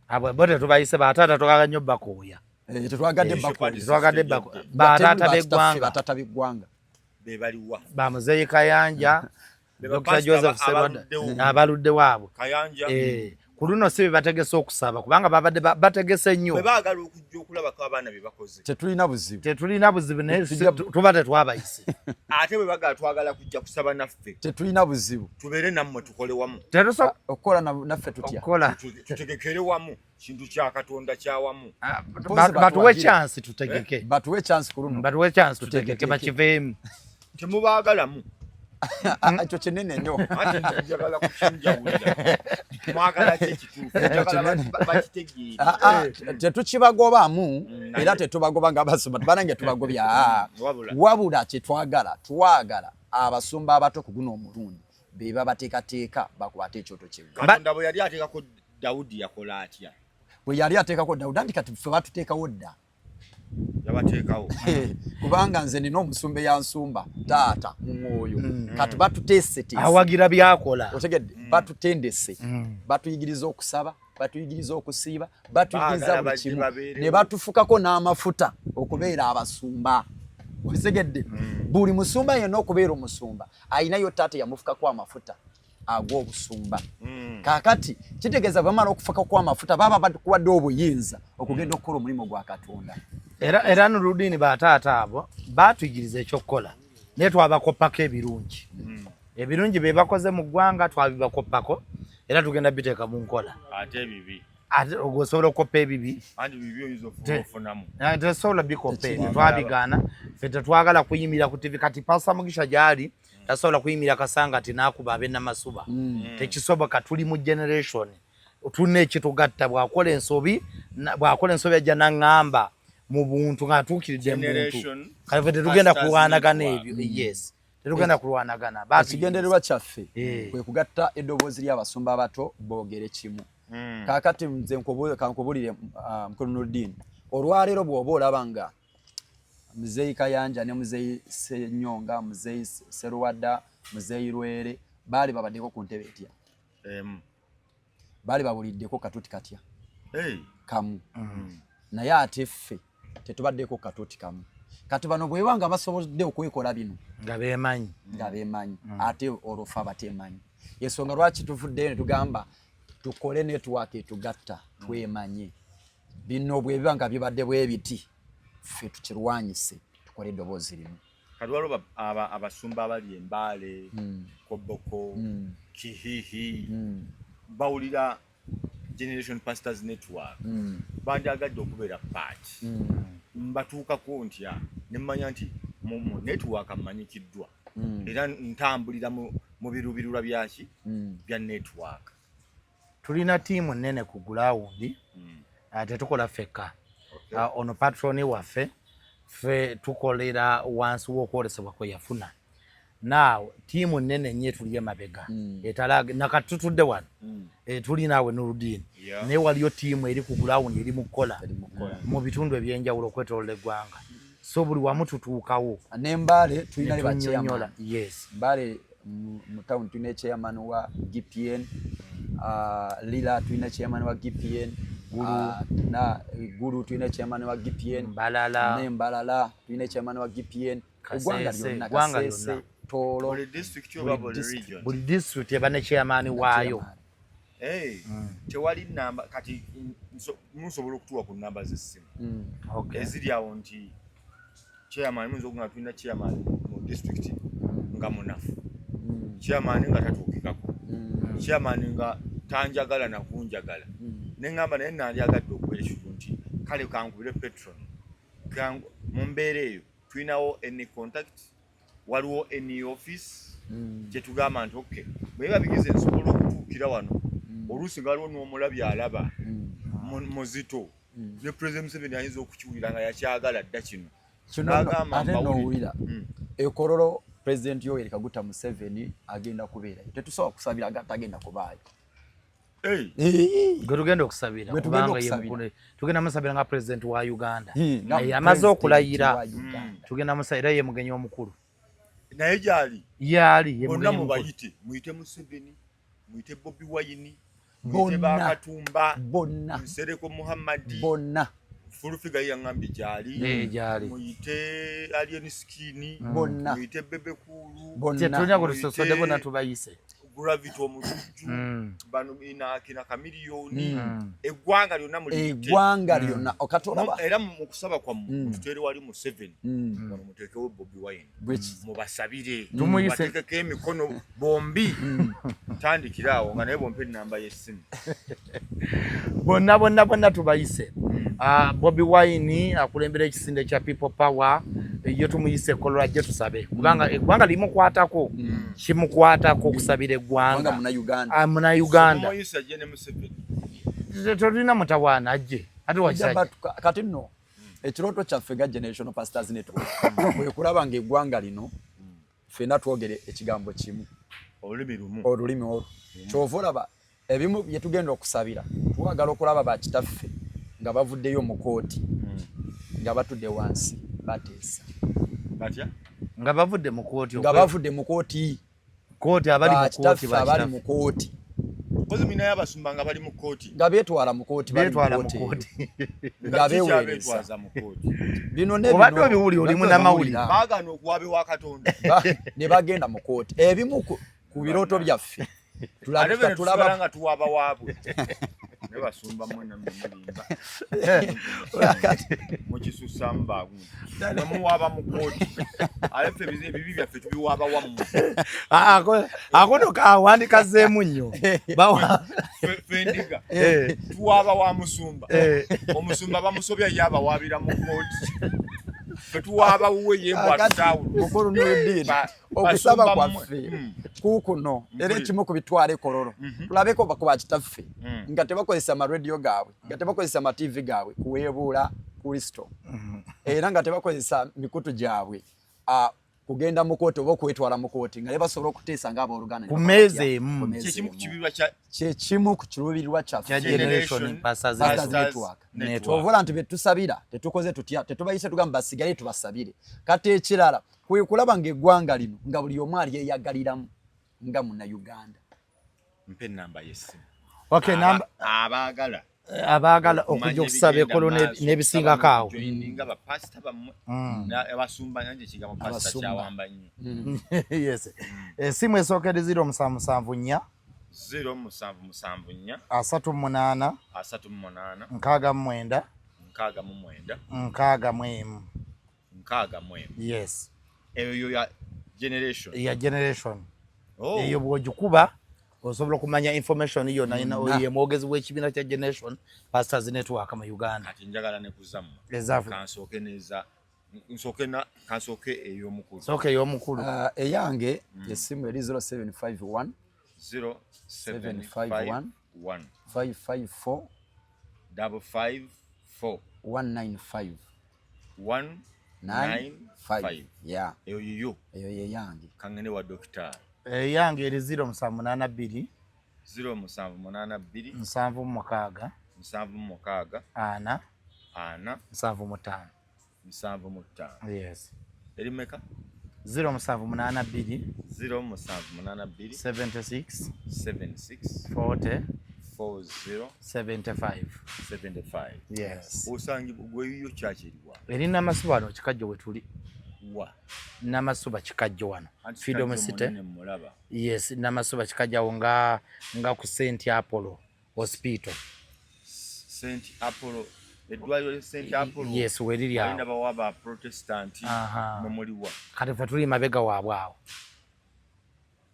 C: Abo bo tetubayise, bataata twagala nnyo bakooya.
B: Tetwagadde
A: Bishop
B: bakooya.
C: Tetwagadde
A: Jjajja.
C: bataata b'eggwanga.
B: Bataata b'eggwanga.
A: Be baliwa?
C: Bamuzeeyi Kayanja,
A: Be
C: Dr.
A: bapasita
C: Joseph Serwadda,
A: abaluddewo.
C: abaluddewo abo.
A: Kayanja.
C: Ku luno si be bategese okusaba, kubanga babadde bategese nnyo.
A: Bwe baagala okujja okulabako abaana bye bakoze.
B: Tetulina buzibu.
C: Tetulina buzibu, naye tuba tetwabayise.
A: Ate bwe bagala twagala kujja kusaba naffe,
B: Tetulina buzibu.
A: tubeere nammwe, tukole wamu.
C: Tetusobola
B: Okukola naffe tutya?
C: okukola.
A: Tutegekere wamu kintu kya Katonda kyawamu.
C: Ah,
B: Mpozi
C: batuwe
B: batuwagire.
C: chance tutegeke.
B: Batuwe chance ku luno.
C: Batuwe chance tutegeke.
B: Tutegeke.
C: Bakiveemu.
A: Temubaagalamu?
B: Ah, ekyo kinene nnyo.
A: Anti njagala kukinjawulira, mwagala ki ekituufu? Njagala bakitegeere.
B: Ah, ah, tetukibagobamu era
A: Naye.
B: tetubagoba nga abasumba banange tubagobya. Ah.
A: Wabula.
B: Wabula kyetwagala, twagala abasumba abato ku guno omulundi be babateekateeka bakwate ekyoto kyeggwanga.
A: Katonda bwe yali ateekako Dawudi yakola atya?
B: Bwe yali ateekako Dawudi, anti kati ffe batuteekawo dda.
A: Yabateekawo.
B: Kubanga nze nina omusumba eyansumba, taata mu mwoyo. Kati batuteeseteese.
C: Awagira byakola.
B: Otegedde, batutendese, batuyigiriza okusaba, batuyigiriza okusiiba, batuyigiriza
A: Baagala
B: buli
A: bajje
B: kimu,
A: babeerewo.
B: Ne batufukako n'amafuta okubeera abasumba. Otegedde, buli musumba yenna okubeera omusumba ayinayo taata yamufukako amafuta. ag'obusumba. Kaakati kitegeeza bamala okufuka kw'amafuta baba bakuwadde obuyinza okugenda okukola omulimu gwa Katonda.
C: Era Nurudini, bataata abo batuyigiriza ekyokukola, naye twabakoppako ebirungi. Ebirungi bye bakoze mu ggwanga twabibakoppako era tugenda biteeka mu nkola.
A: Ate ebibi?
C: Ate osobola okukoppa ebibi?
A: Anti bibi oyinza ofunamu.
C: Tesobola bikoppa ebyo, twabigaana. Ffe tetwagala kuyimirira ku TV. Kati Pastor Mugisha gyali tasobola kuyimirira Kasangati n'akuba ab'enamasuba, tekisoboka. Tuli mu generation, tulina ekitugatta. Bw'akola ensobi, bw'akola ensobi ajja naŋŋamba mu buntu ng'atuukiridde mu buntu. Kale ffe tetugenda kulwanagana ebyo. Yes, tetugenda kulwanagana.
B: Ekigendererwa kyaffe kwe kugatta eddoboozi ly'abasumba abato boogere kimu. Kaakati nze kankubulire, mukulu Nurdin, olwaleero bw'oba olaba nga Muzeeyi Kayanja ne Muzeeyi Senyonga, Muzeeyi Seruwada, Muzeeyi Lwere baali babaddeko ku ntebe etya, baali babuliddeko katuti katya kamu, naye ate ffe tetubaddeko katuti kamu. Kati bano bweba nga basobodde okwekola bino
C: nga bemanyi,
B: nga bemanyi, ate olwo ffe abatemanyi, ensonga lwaki tuvuddeyo ne tugamba tukole network etugatta twemanye. Bino bwe biba nga bibadde bwe biti, ffe tukirwanyise, tukole eddoboozi limu.
A: Kati waliwo abasumba abali Embaale, Koboko, Kihihi, bawulira Generation Pastors Network, bandyagadde okubeera part. Mbatuukako ntya nemmanya nti mu network mmanyikiddwa era ntambulira mu birubirula byaki bya network?
C: Tulina ttiimu nnene ku ground. Tetukola ffekka. Ono patroni waffe, ffe tukolera wansi w'okwolesebwa kwe yafuna. Naawe ttiimu nnene nnyo etuli emabega etalaga nakati tutudde wano, tuli naawe Nurudini, naye waliyo ttiimu eri ku ground eri mu kukola mu bitundu ebyenjawulo okwetolola eggwanga, so buli wamu tutuukawo.
B: Nembaale tulina ba chairman.
C: Yes.
B: Mbale mu town tulina chairman wa GPN, Lira tulina chairman wa GPN,
C: Gulu.
B: Na Gulu tulina chairman wa GPN,
C: Mbalala.
B: Ne Mbalala tulina chairman wa GPN. Eggwanga lyonna, Kasese, Tooro,
A: buli district oba buli region?
C: Buli district eba ne chairman waayo.
A: Tewali namba kati musobola okutuwa ku namba z'essimu eziri awo nti chairman, muyinza okuga tulina chairman mu district nga munafu, chairman nga tatuukikako, chairman nga tanjagala nakunjagala, neŋŋamba naye nandyagadde okubeera ekintu nti kale kankubire patron mu mbeera eyo. Tulinawo any contact? Waliwo any office kyetugamba nti okay, bwe biba bigize nsobola okutuukira wano? Oluusi nga waliwo n'omulabi alaba muzito, ne President Museveni ayinza okukiwulira nga yakyagala dda kino.
B: Ate nowulira ekololo President Yoweri Kaguta Museveni agenda kubeerayo, tetusobola kusabira nga tagenda kubaayo.
C: Gwe tugenda okusabira, kubanga tugenda musabira nga president wa Uganda amaze okulayira, tugenda musabira ye mugenyi omukulu.
A: Naye gyali?
C: Yali.
A: Bonna mubayite, muyite Museveni, muyite Bobi Wine, muyite Bakatumba,
B: bonna,
A: Nsereko Muhammadi,
B: bonna.
A: Full Figure yaŋŋambye gyali.
C: Gyali.
A: Muyite Alien Skin,
B: bonna,
A: muyite Bebe Cool.
B: Bonna.
C: Tetulina gwe bonna tubayise.
A: Gravity Omutujju, bano inakina Kamiliyoni, eggwanga lyonna muliyite.
B: Eggwanga lyonna okatolaba.
A: Era mu kusaba kwammwe mututeere wali Museveni, wano muteekewo Bobi Wine, mubasabire, bateekeko emikono bombi. Tandikira awo nga naye bompe enamba y'essimu.
C: Bonna bonna bonna tubayise. Bobi Wine akulembera ekisinde kya People Power, ye tumuyise Kololo, ajje tusabe, kubanga eggwanga limukwatako, kimukwatako okusabira eggwanga.
B: Munauganda.
A: Muyise ajje ne Museveni.
C: Tetulina mutawaana, ajje ate wakisajja.
B: Kati nno ekirooto kyaffe ga Generation Pastors Network kwe kulaba nga eggwanga lino ffenna twogere ekigambo kimu,
A: olulimi lumu.
B: Olulimi olwo. Kyova olaba ebimu bye tugenda okusabira, twagala okulaba bakitaffe nga bavuddeyo mu kooti nga batudde wansi bateesa.
A: Batya?
C: Nga bavudde mu kooti?
B: Nga bavudde mu kooti.
C: Kooti, abali mu kooti.
B: Bakitaffe abali mu kooti.
A: Kozi minayo abasumba nga bali mu kooti?
B: Nga beetwala mu kooti, bali mu
C: Beetwala mu
B: kooti.
C: Kooti.
B: Nga beweereza.
A: Beetwaza mu kooti?
B: Bino ne
C: Obadde
B: bino,
C: obiwulira, oli
B: obadde
C: munnamawulire.
B: obiwulira.
A: Baagaana okuwaba ewa Katonda.
B: Ne bagenda mu kooti. Ebimu ku birooto byaffe.
A: Tulaba nga tuwaba waabwe ne basumba mwena mulimba mukisusa mba muwaba mu kooti ate ffe ebibi byaffe tubiwaba wammwe.
C: Ako no kawandikazeemu nnyo.
A: Ffe ndiga tuwaba wa musumba, omusumba bamusobya ye abawaabira mu kooti, ffe tuwaaba wuwe ye mbw atutawula.
B: Mukulu Nurudini, okusaba kwaffe kukuno era ekimu ku bitwala ekololo tulabeko ku bakitaffe nga tebakozesa amarediyo gaabwe, nga tebakozesa amativi gaabwe kuweebuula Kristo, era nga tebakozesa mikutu gyabwe kugenda mu kooti oba okwetwala mu kooti, nga basobola okuteesa ng'abooluganda
C: ku mmeeza emu.
B: Kyekimu ku kiruubirirwa kyaffe Network. Ovula nti betusabira tetukoze tutya, tetubayise tugamba basigale tubasabire. Kati ekirala kwe kulaba ng'eggwanga lino nga buli omu alyeyagaliramu nga Munnayuganda.
A: Mpe enamba y'essimu.
C: Okay, namba
A: abaagala
C: abaagala okujja okusaba ekolo n'ebisingako awo.
A: Joininga bapasita bammwe abasumba, nange ekigambo pasita
B: Abasumba.
A: kyawamba nnyo.
C: Yes, esimu esooka eri 0774
A: 0774
C: 38
A: 38
C: 69
A: 69
C: 61.
A: 61.
C: Yes.
A: Eyo ya Generation?
C: Ya Generation.
A: Oh.
C: Eyo bw'ogikuba osobola okumanya information yonna ye mwogezi w'ekibiina kya Generation Pastors Network mu Uganda.
A: Kati njagala ne kuzammwe.
C: Ezaffe.
A: Kansooke neza nsooke na kansooke ey'omukulu.
C: Sooka ey'omukulu.
B: Eyange essimu eri 0751
A: 0751
B: 554
A: 554
B: 195.
A: 195.
B: Yeah.
A: Eyo yiyo?
B: Eyo ye yange.
A: Kangende wa dokitaali.
C: Eyange eri 0782
A: 0782
C: 76
A: 76
C: 4
A: 4
C: 75.
A: 75.
C: Yes.
A: Eri meka?
C: 0782
A: 0782
C: 76
A: 76
C: 40
A: 40
C: 75.
A: 75.
C: Yes.
A: Osangibwa gweyiyo kyakiriwa?
C: Eri Namasuba wano Kikajjo we tuli.
A: Wa?
C: Namasuba Kikajjo wano.
A: Anti
C: Freedom
A: Kikajjo
C: City.
A: munene mulaba.
C: Yes, Namasuba Kikajjo awo nga ku St Apollo Hospital.
A: St Apollo, eddwaliro lya St Apollo?
C: Yes, weriri awo.
A: Alinda bawa ba Protestant. Mumuliwa?
C: Kati ffe tuli mabega waabwe awo.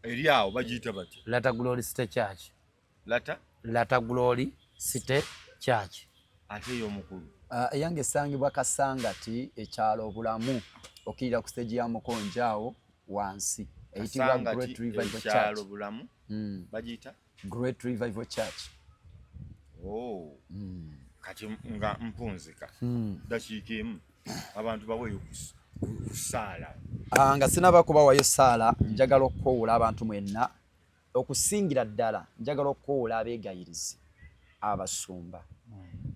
A: Eri awo bagiyita batya?
C: Latter Glory City Church.
A: Lata
C: Latter Glory City Church.
A: Ate ey'omukulu?
B: Eyange esangibwa Kasangati, ekyalo Obulamu, okirira ku stage ya Mukonja awo wansi, eyitibwa
A: Kasangati,
B: Great Revival
A: ekyalo
B: Church.
A: Bulamu. Bagiyita?
B: Great Revival Church.
A: Oh. Kati nga mpunzika dakiika emu, abantu baweeyo ku ssaala.
B: Nga sinaba kubawayo saala, njagala okukoowoola abantu mwenna, okusingira ddala njagala okukoowoola abeegayirizi, abasumba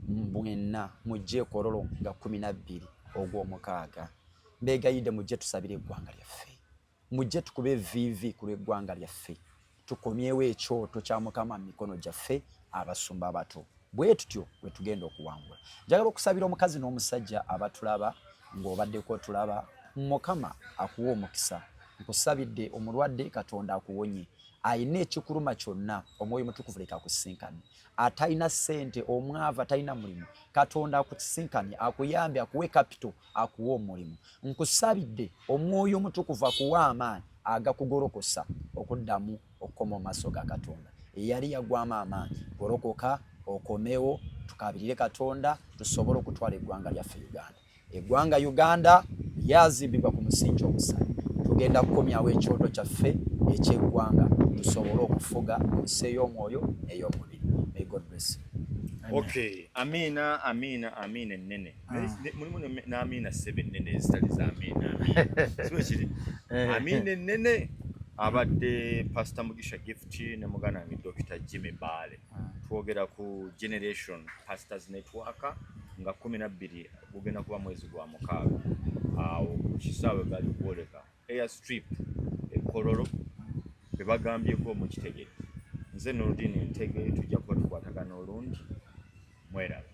B: mwenna, mujje ekololo nga 12 ogw'omukaaga. Mbeegayidde mujje tusabire eggwanga lyaffe, mujje tukube eviivi ku lw'eggwanga lyaffe, tukomyewo ekyoto kya Mukama mu mikono gyaffe abasumba abato. Bwe tutyo bwe tugenda okuwangula. Njagala okusabira omukazi n'omusajja abatulaba, ng'obaddeko otulaba, Mukama akuwa omukisa. Nkusabidde omulwadde, Katonda akuwonye. Ayina ekikuluma kyonna, Omwoyo Mutukuvu leka akusinkane. Atalina ssente, omwavu, atalina mulimu, Katonda akusinkane, akuyambe, akuwe capital, akuwe omulimu. Nkusabidde Omwoyo Omutukuvu akuwe amaanyi agakugolokosa okuddamu okukoma mu maaso ga Katonda. Eyali yagwamu amaanyi, golokoka okomewo, tukabirire Katonda tusobole okutwala eggwanga lyaffe Uganda. Eggwanga Uganda lyazimbibwa ku musingi omusale. Tugenda kukomyawo ekyoto kyaffe ekyeggwanga tusobole okufuga mu nsi ey'omwoyo n'ey'omubiri. May God bless you.
A: Okay, amiina, amiina, amiina ennene. Mulimu n'amiina sebe ennene ezitali za amiina, sibe kiri amiina ennene. Abadde Pastor Mugisha Gift ne muganda wange Dr Jimmy Baale. Twogera ku Generation Pastors Network nga 12 gugenda kuba mwezi gwa mukaaga, awo ku kisaawe gali kwoleka airstrip ekololo bebagambyeko mukitegere. Nze Nurdin Ntege, tujja kuba tukwatagana olundi. Mweraba.